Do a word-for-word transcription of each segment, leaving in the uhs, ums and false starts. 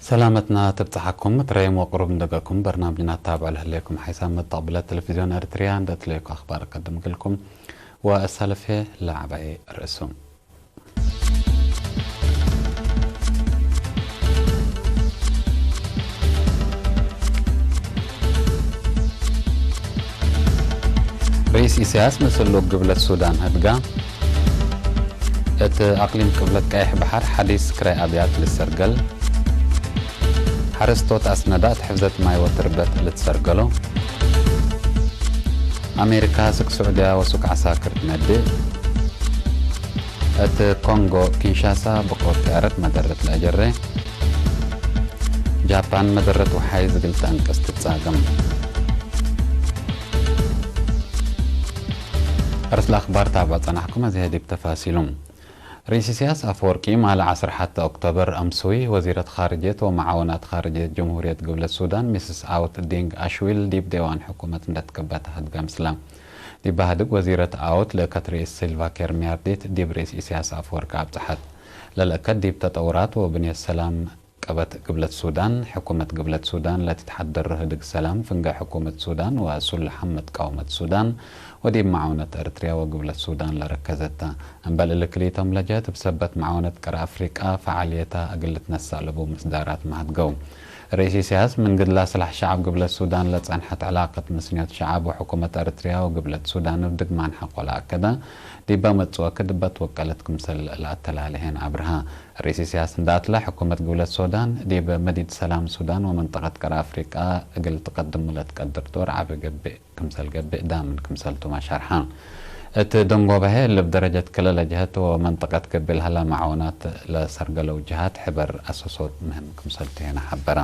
ሰላመትና ትብጽሐኩም፣ እት ረዩም ወቅሩብ እንደገኩም በርናምጅና ትታብዑ ለህሌኩም ሓይሳም መተቅብለት ቴሌቪዝዮን ኤርትርያ እንደ እትለይኩ አኽባር እቀድም እግልኩም ወአሳልፍ ለዐባይ ርእሱ። ርኢስ ኢሳያስ ምስል ልኡክ ግብለት ሱዳን ህድጋ። እት አቅሊም ቅብለት ቀይሕ በሐር ሐዲስ ክራይ አብያት ልሰርገል። ሐረስቶት አስነዳ እት ሕፍዘት ማይ ወትርበት ልትሰርገሎ። አሜሪካ ስክ ሱዕድያ ወሱክ ዐሳክር ትነዴ። እት ኮንጎ ኪንሻሳ ብቆር ጥያረት መደረት ለአጀሬ። ጃፓን መደረት ወሓይዝ እግል ተአንቅስ ትትጻገም። አርስ ለአኽባር ታብዖ ጸናሕኩም፣ አዜ ዲብ ተፋሲሉ። ርኢስ ኢሳያስ አፈወርቂ ማለ ዐስር ሐተ ኦክቶበር አምስዊ ወዚረት ኻርጅየት ወመዓወናት ኻርጅየት ጀምሁርየት ግብለት ሱዳን ሚስስ አውት ዲንግ አሽዊል ዲብ ዴዋን ሕኩመት እንደ ትከበተ ህድገ ምስላ። ዲብ በህድግ ወዚረት አውት ለእከት ርኢስ ሲልቫ ኬር ሚያርዲት ዲብ ርኢስ ኢሳያስ አፈወርቂ አብጽሐት። ለልእከት ዲብ ተጠውራት ወብንየት ሰላም ቀበት ግብለት ሱዳን፣ ሕኩመት ግብለት ሱዳን ለትትሐደር ህድግ ሰላም ፍንጌ ሕኩመት ሱዳን ወሱል ለሐመት ቃውመት ሱዳን ወዲብ መዓውነት ኤርትርያ ወግብለት ሱዳን ለረከዘት ተ። እምበል እሊ ክልኢቶም ለጀህት እብ ሰበት መዓውነት ቀር አፍሪቃ ፈዓልየታ እግል ልትነሰእ ለቡ ምስዳራት መሀድገው። ርኢስ ኢሳያስ ምን ግድላ ስላሕ ሸዐብ ግብለት ሱዳን ለጸንሐት ዕላቀት ምስንዮት ሸዐብ ወሕኩመት ኤርትርያ ወግብለት ሱዳን እብ ድግማን ሐቆ ለአከደ፣ ዲበ መጽእ ወክድ እበ ትወቀለት ክምሰል ለአተላሌ ሄን አብርሀ። ርኢስ ኢሳያስ እንደ አትለ፣ ሕኩመት ግብለት ሱዳን ዲብ መዲድ ሰላም ሱዳን ወመንጠቀት ቀር አፍሪቃ እግል ትቀድሙ ለትቀድር ዶር ዐቢ ገብእ ክምሰል ገብእ ዳምን ክምሰልቱመ ሸርሐ። እት ደንጎበ ህዬ፣ እብ ደረጀት ክለ ለጀሀት ወመንጠቀት ገብእ ለሀላ መዓወናት ለሰርገለው ጀሃት ሕበር አሰሶት ምህም ክምሰልቱ ሄነ ሐበረ።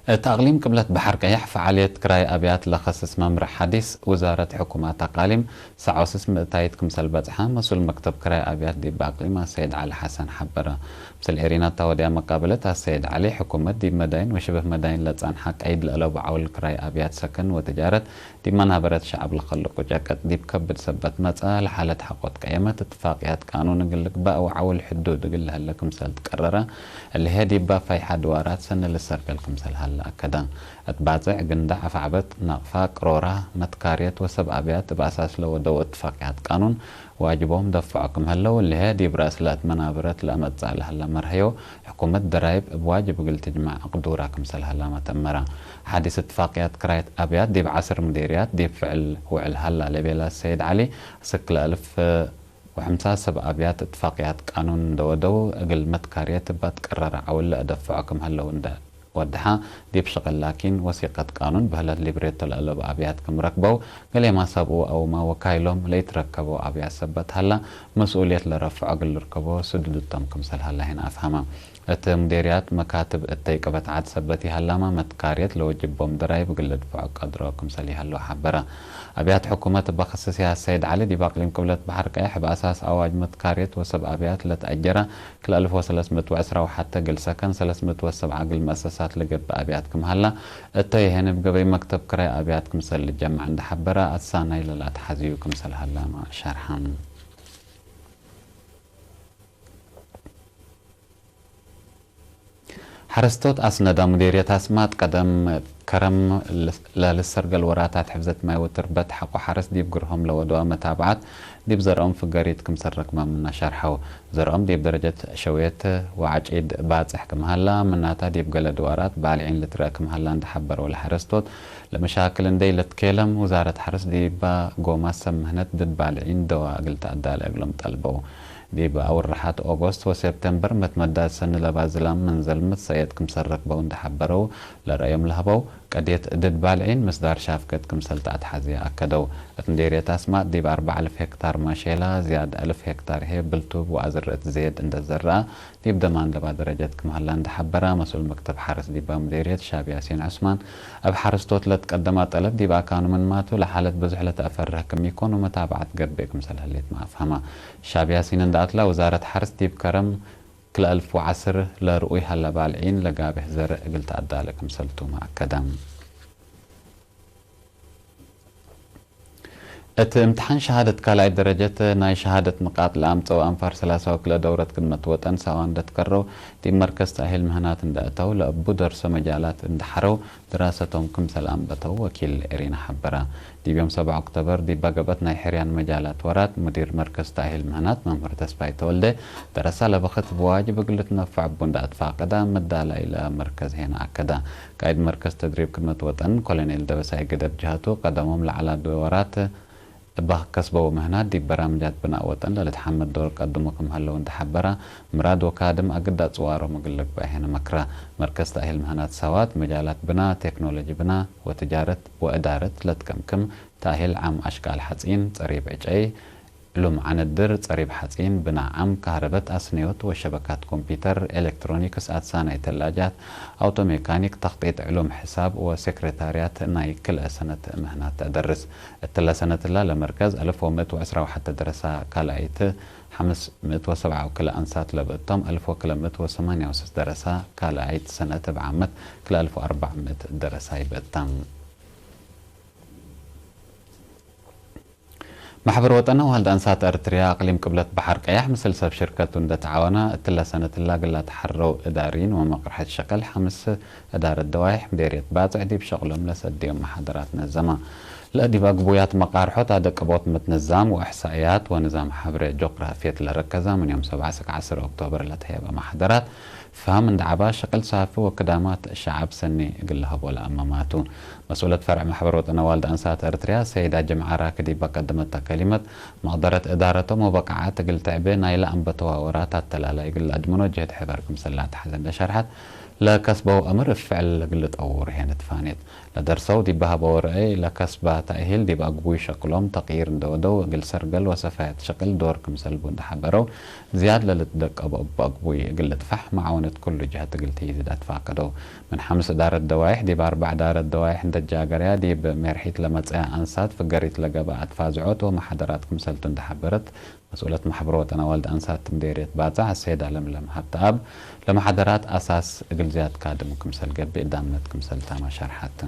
እት አቅሊም ቅብለት በሐር ቀየሕ፣ ፈዓልየት ክራይ አብያት ለከስስ መምርሕ ሐዲስ ውዛረት ሕኩማት አቃሊም፣ ሰዖስስ ምእታይት ክምሰል በጽሐ፣ መስኡል መክተብ ክራይ አብያት ዲብ አቅሊም አሰይድ ዐሊ ሐሰን ሐበረ። ምስል ኤሪና እተ ወድያ መቃብለት አሰይድ ዐሊ፣ ሕኩመት ዲብ መዳይን ወሽብህ መዳይን ለጸንሐ ቀይድ ለአለቡ ዐውል ክራይ አብያት ሰክን ወትጃረት፣ ዲብ መናበረት ሸዐብ ለከልቁ ጨቀጥ ዲብ ከብድ ሰበት መጽአ፣ ለሓለት ሐቆ ትቀየመት፣ እትፋቅያት ቃኑን እግል ልግባእ ወዐውል ሕዱድ እግል ለህለ ክምሰል ትቀረረ፣ እሊ ህዬ ዲበ ፋይሐ ድዋራት ሰኒ ልሰርገል ክምሰል ሀለ አከደ። እት ባጽዕ፣ ግንዳዕ፣ አፍዐበት፣ ናቅፋ፣ ቅሮራ፣ መትካርየት ወሰብ አብያት እብ አሳስ ለወደው እትፋቅያት ቃኑን ዋጅቦም ደፍዖ ክም ህለው፣ እሊ ህዬ ዲብ ረአስ ለእት መናበረት ለአመጽእ ለሀለ መርሀዮ፣ ሕኩመት ደራይብ እብ ዋጅብ እግል ትጅመዕ አቅዱራ ክምሰል ሀላመ ተመረ። ሐዲስ እትፋቅያት ክራይ አብያት ዲብ ዐስር ምዴርያት ዲብ ፍዕል ውዕል ሀላ ለቤለ ሰይድ ዐሊ፣ አስክ ለአልፍ ወሐምሳ ሰብ አብያት እትፋቅያት ቃኑን እንደ ወደው፣ እግል መትካርየት እበ ትቀረረ ዐውል ለአደፍዖ ክም ህለው እንደ ወድሐ፣ ዲብ ሸቅል ላኪን ወሲቀት ቃኑን በህለት ሊብሬቶ ለአለቡ አብያት ክም ረክበው፣ ገሌማ ሰብኡ አውመ ወካይሎም ለኢትረከበው አብያት ሰበት ሀላ፣ መስኡልየት ለረፍዖ እግል ልርከቦ ስዱድ እቶም ክምሰል ሀላ ሄን አፍሀመ። እት ምዴርያት መካትብ እተይ ቅበት ዐድ ሰበት ይሀላመ፣ መትካርየት ለወጅቦም ደራይብ እግል ልድፍዖ ቀድሮ ክምሰል ይሀለው ሐበረ። አብያት ሕኩመት እበ ክስስ አሰይድ ዐሊ፣ ዲብ አቅሊም ቅብለት በሐር ቀየሕ እብ አሳስ አዋጅ መትካርየት ወሰብ አብያት ለትአጀረ፣ ክልአልፍ ወሰለስ ምእት ወዕስራ ወሐተ እግል ሰከን፣ ሰለስ ምእት ወሰብዓ እግል መአሰሳት ለገብእ አብያት ክም ሀላ፣ እተይ ሄን እብ ገበይ መክተብ ክራይ አብያት ክምሰል ልጀመዕ እንደ ሐበረ፣ አሳናይ ለለአትሐዝዩ ክምሰል ሀላመ ሸርሐ። ሐረስቶት አስነዳ ሙዴርየት አስማጥ ቀደም ከረም ለልሰርገል ወራታት ሕፍዘት ማይ ወትርበት ሐቆ ሐርስ ዲብ ግርሆም ለወደወ መታብዓት ዲብ ዘርኦም ፍገሪት ክምሰል ረክመ ምነ ሸርሐው። ዘርኦም ዲብ ደረጀት ሸውየት ወዐጪድ ባጽሕ ክም ሀላ፣ ምናተ ዲብ ገሌ ድዋራት ባልዒን ልትረአ ክም ሀላ እንዴ ሐበረው ለሐረስቶት፣ ለመሻክል እንዴ ኢልትኬለም፣ ውዛረት ሐርስ ዲበ ጎማት ሰብ ምህነት ድድ ባልዒን ደዋ እግል ተአዳለ እግሎም ጠልበው። ዲብ አውርሐት ኦጎስት ወሴፕቴምበር መትመዳድ ሰኒ ለባዝላም ምን ዘልምት ሰእየት ክምሰል ረክበው እንዴ ሐበረው፣ ለረአዮም ለሀበው ቀድየት ድድ ባልዒን ምስዳር ሻፍገት ክምሰል ተአትሐዜ አከደው። እት ምዴርየት አስማጥ ዲብ አርበዕ አልፍ ሄክታር ማሼላ፣ ዝያድ አልፍ ሄክታር ህዬ ብልቱብ ወአዝርዕት ዜድ እንደ ዘረአ፣ ዲብ ደማን ለባ ደረጀት ክም ሀላ እንደ ሐበራ፣ መስኡል መክተብ ሐርስ ዲባ ምዴርየት ሻብ ያሲን ዑስማን፣ እብ ሐርስቶት ለትቀደማ ጠለብ ዲብ አካኑ ምንማቱ፣ ለሓለት ብዙሕ ለተአፈርህ ክም ኢኮን ወመታብዐት ገብእ ክምሰል ህሌትመ አፍሀማ። ሻብ ያሲን እንደ አትላ፣ ውዛረት ሐርስ ዲብ ከረም ክልኤ አልፍ ወዐስር ለርኡይ ሀለ ባልዒን ለጋብህ ዘርእ እግል ተአዳለ ክምሰልቱመ አከደ። እት እምትሓን ሸሃደት ካልኣይት ደረጀት ናይ ሸሃደት ንቃጥ ለአምጸው አንፋር ሰላሳዊ ክልኤ ደውረት ክድመት ወጠን ሳዋ እንደ ትከረው፣ ዲብ መርከዝ ተእሂል ምህናት እንደ እተው፣ ለእቡ ደርሶ መጃላት እንደ ሐረው፣ ድራሰቶም ክምሰል አንበተው ወኪል ኤሪና ሐበረ። ዲብ ዮም ሰብዓ ኦክቶበር ዲብ በገብአት ናይ ሕርያን መጃላት ወራት፣ ሙዲር መርከዝ ተእሂል ምህናት መምህር ተስፋይ ተወልደ፣ ደረሳ ለበክት ብዋጅብ እግል ልትነፈዕ እቡ እንደ አትፋቀዳ፣ መዳላይ ለመርከዝ ሄነ አከዳ። ቃይድ መርከዝ ተድሪብ ክድመት ወጠን ኮሎኔል ደበሳይ ገደብ ጀሀቱ፣ ቀደሞም ለዐላ ደወራት እባ ከስበው ምህናት ዲብ በራምጃት ብናእ ወጠን ለልትሐመድ ዶር ቀድሞ ክም ሀለው እንደ ሐበራ፣ ምራድ ወካድም አግድ አጽዋሮም እግል ልግበእ ሄነ መክራ። መርከዝ ተእሂል ምህናት ሳዋት፣ መጃላት ብና፣ ቴክኖሎጂ ብና ወትጃረት ወእዳረት ለትከምክም ተእሂል ዓም አሽቃል ሐጺን፣ ጸሪብ ዕጨይ፣ ዕሉም ዐነድር፣ ጸሪብ ሐጺን፣ ብና ዓም፣ ካህረበት፣ አስንዮት ወሸበካት ኮምፒተር፣ ኤሌክትሮኒክስ፣ አትሳናይ ተላጃት፣ አውቶ ሜካኒክ፣ ተክጢጥ፣ ዕሉም ሕሳብ ወሴክሬታርያት ናይ ክልኤ ሰነት ምህናት ተአደርስ። እትለ ሰነትላ ለመርከዝ አልፍ ወምእት ወዕስራ ወሐተ ደረሳ ካልኣይት፣ ሐምስ ምእት ወሰብዓ ወክልኤ አንሳት ለብእቶም፣ አልፍ ወክልኤ ምእት ወሰማንያ ወሰስ ደረሳ ካልኣይት ሰነት እብ ዓመት ክልኤ አልፍ ወአርበዕ ምእት ደረሳይ ብእታ። መሕበር ወጠን አዋልድ አንሳት ኤረትርያ አቅሊም ቅብለት በሐር ቀያሕ ምስል ሰብ ሽርከቱ እንደ ተዓወና፣ እትለ ሰነትላ እግል ለተሐረው እዳሪን ወመቅርሐት ሸቅል ሐምስ እዳረት ደዋይሕ ምዴርየት ባጽዕ ዲብ ሸቅሎም ለሰድዮም መሓደራት ነዘማ። ለዲብ አግቡያት መቃርሖት አደቅቦት ምትንዛም ወእሕሳእያት ወንዛም ሐብሬ ጆግራፍየት ለረከዛ ምን ዮም ሰብዓ እስክ ዐስር ኦክቶበር ለተሄበ መሓደራት፣ ፈሀም እንደ ዐባ፣ ሸቅል ሳፊ ወክዳማት ሸዐብ ሰኒ እግል ለሀቦ ለአመማቱ። መስኡለት ፈርዕ መሕበር ወጠን አዋልድ አንሳት ኤረትርያ ሰይዳ ጅምዓ ራኪ ዲብ ቀደመተ ከሊመት፣ መቅደረት እዳረቶም ወበቃዓት እግል ትዕቤ ናይለ አንበተዋ ወራት አተላላይ እግል ለአድምኖ ጅህድ ሕበር ክምሰል ለአትሐዘ እንደ ሸርሐት፣ ለከስበው አምር እብ ፍዕል እግል ልጠውር ሄነ ትፋኔት። ለደርሰው ዲብ ሀበው ረአይ ለከስባ ተእሂል ዲብ አግቡይ ሸቅሎም ተቅይር እንደ ወደው እግል ሰርገል ወሰፋየት ሸቅል ዶር ክምሰልቡ እንደ ሐበረው፣ ዝያድ ለልትደቀቦ እብ አግቡይ እግል ልጥፈሕ መዓውነት ኩሉ ጀህት እግል ትይዝድ አትፋቀደው። ምን ሐምስ እዳረት ደዋይሕ ዲብ አርበዕ እዳረት ደዋይሕ እንደ ጃገርያ፣ ዲብ ሜርሒት ለመጽአ አንሳት ፍገሪት ለገብአ አትፋዝዖት ወመሓደራት ክምሰልቱ እንደ ሐበረት፣ መስኡለት መሕበር ወጠን አዋልድ አንሳት ምዴርየት ባጽዕ አሰይዳ ለምለም ሀብተአብ፣ ለመሓደራት አሳስ እግል ዝያድ ካድም ክምሰል ገብእ ዳመት ክምሰልታመ ሸርሐት።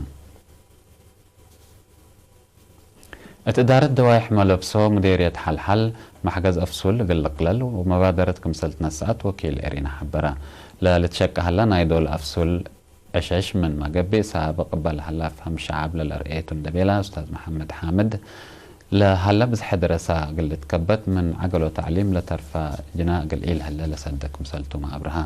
እት እዳረት ደዋይሕ መለብሶ ምዴርየት ሐልሐል፣ መሕገዝ አፍሱል እግል ልቅለል ወመባደረት ክምሰል ትነስአት ወኪል ኤሪና ሐበረ። ለልትሸቀ ሀላ ናይ ዶል አፍሱል ዕሸሽ ምንመ ገብእ፣ ሳብቅ እበ ለሀላ አፍሀም ሸዐብ ለለርኤቱ እንደ ቤላ ኡስታዝ መሐመድ ሓምድ፣ ለሀለ ብዝሐ ደረሳ እግል ልትከበት፣ ምን ዐገሎ ተዕሊም ለተርፈ ጅና እግል ኢልሀለ ለሰደ ክምሰልቱመ አብርሀ።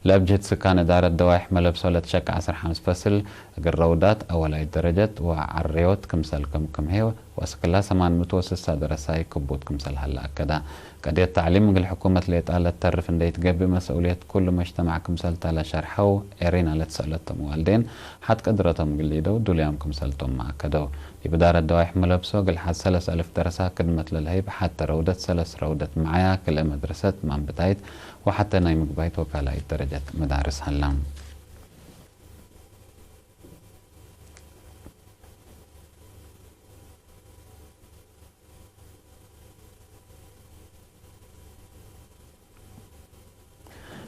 ለእብ ጅህት ስካን እዳረት ደዋይሕ መለብሶ ለትሸቀ ዐስር ሐምስ ፈስል እግል ረውዳት አወላይት ደረጀት ወዐሬዎት ክምሰል ክምክም ህዬ ወአስክላ ሰማን ምእት ወስሳ ደረሳይ ክቡት ክምሰል ሀለ አከዳ። ቀድየት ተዕሊም እግል ሕኩመት ሌጣ ለተርፍ እንዴ ኢትገብእ፣ መስኡልየት ኩሉ መጅተማዕ ክምሰልታ ለሸርሐው ኤሪና ለትሰአለቶም ዋልዴን፣ ሐት ቅድረቶም እግል ሊደው ዱልያም ክምሰልቶም መአከደው። ዲብ እዳረት ደዋይሕ መለብሶ፣ እግል ሐት ሰለስ አልፍ ደረሳ ክድመት ለለሀይብ፣ ሐተ ረውደት ሰለስ ረውደት መዓያ፣ ክልኤ መድረሰት ማንብታይት ወሐተ ናይ ምግባይት ወካልኣይት ደረጀት መዳርስ ሀላ።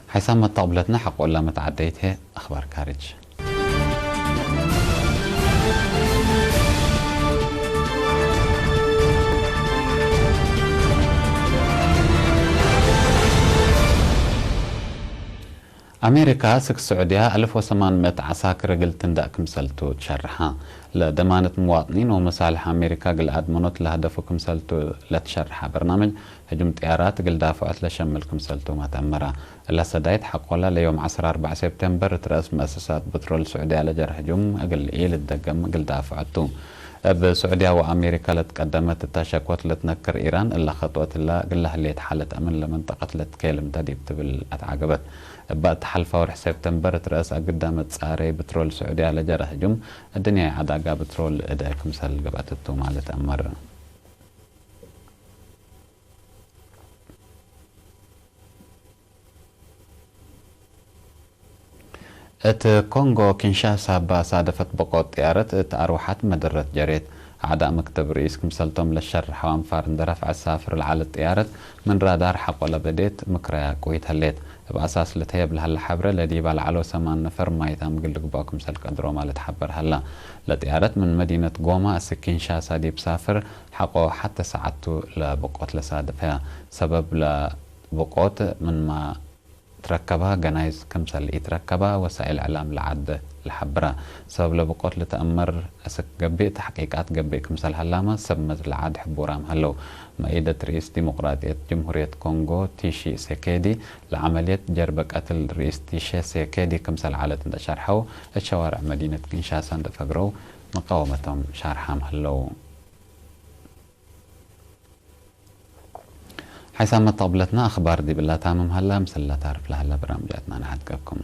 ሓይሳም መተቅብለትነ ሐቆላ መትዓደይት ህዬ፣ አኽባር ካርጅ። አሜሪካ፣ ስክ ስዑድያ፣ አልፍ ወሰማን ምእት ዐሳክር እግል ትንደእ ክምሰልቱ ትሸርሐ። ለደማነት ምዋጥኒን ወመሳልሕ አሜሪካ እግል አድመኖት ለሀደፉ ክምሰልቱ ለትሸርሐ በርናምጅ፣ ህጁም ጥያራት እግል ዳፍዖት ለሸምል ክምሰልቱመ ተአመረ። እለ ሰዳይት ሐቆለ ለዮም ዐስር አርበዕ ሴፕቴምበር እት ረአስ መአሰሳት ብትሮል ስዑድያ ለጀረ ህጁም እግል ኢልትደገም እግል ዳፍዖት ቱ። እብ ስዑድያ ወአሜሪካ ለትቀደመት እተ ሸክወት ለትነክር ኢራን፣ እለ ከጥወት እለ እግለ ህሌት ሓለት አምን ለመንጠቀት ለትኬልም ተ ዲብ ትብል አትዓገበት። እበ እተ ሐልፈ ወርሕ ሴፕተምበር እት ረአስ አግዳመት ጻሬ ብትሮል ስዑድያ ለጀረ ህጁም፣ እድንያይ ዐድ አጋ ብትሮል እደ ክምሰል ገብአት እቱ ማለት አመር። እት ኮንጎ ኪንሻሳ እበ አሳደፈት በቆት ጥያረት እት አርወሐት መደረት ጀሬት። አዕዳእ መክተብ ርኢስ ክምሰልቶም ለሸርሐው አንፋር እንደ ረፍዐት ሳፍር ለዐለት ጥያረት ምን ራዳር ሐቆ ለበዴት ምክረያ ቅዊት ህሌት። እብ አሳስ ልትሀየብ ለሀለ ሐብረ ለዲባ ለዐለው ሰማን ነፈር ማይታም እግል ልግብኦ ክምሰል ቀድሮም ለትሐበር ሀላ። ለጥያረት ምን መዲነት ጎማ እስክ ኪንሻሳ ዲብ ሳፍር ሐቆ ሐተ ሰዓት ቱ ለበቆት ለሳደፈያ። ሰበብ ለበቆት ምንማ ትረከባ ገናይዝ ክምሰል ኢትረከባ ወሳኤል እዕላም ለዐድ ለሐብራ። ሰበብ ለበቆት ልትአመር እስክ ገብእ ተሕቂቃት ገብእ ክምሰል ሀላመ ሰብ መዝ ለዐድ ሕቡራም ሀለው። መእይደት ርኢስ ዲሞቅራጥየት ጅምሁርየት ኮንጎ ቲሺሴኬዲ ለዐመልየት ጀርበ ቀትል ርኢስ ቲሺሴኬዲ ክምሰል ዐለት እንደ ሸርሐው፣ እት ሸዋርዕ መዲነት ኪንሻሳ እንደ ፈግረው መቃወመቶም ሻርሓም ሀለው። ሓይሳም መተቅብለትና አኽባር ዲብላ ታምም ሀላ፣ ምስላ ታርፍ ለሀላ በርናምጃትና ነሐድገኩም።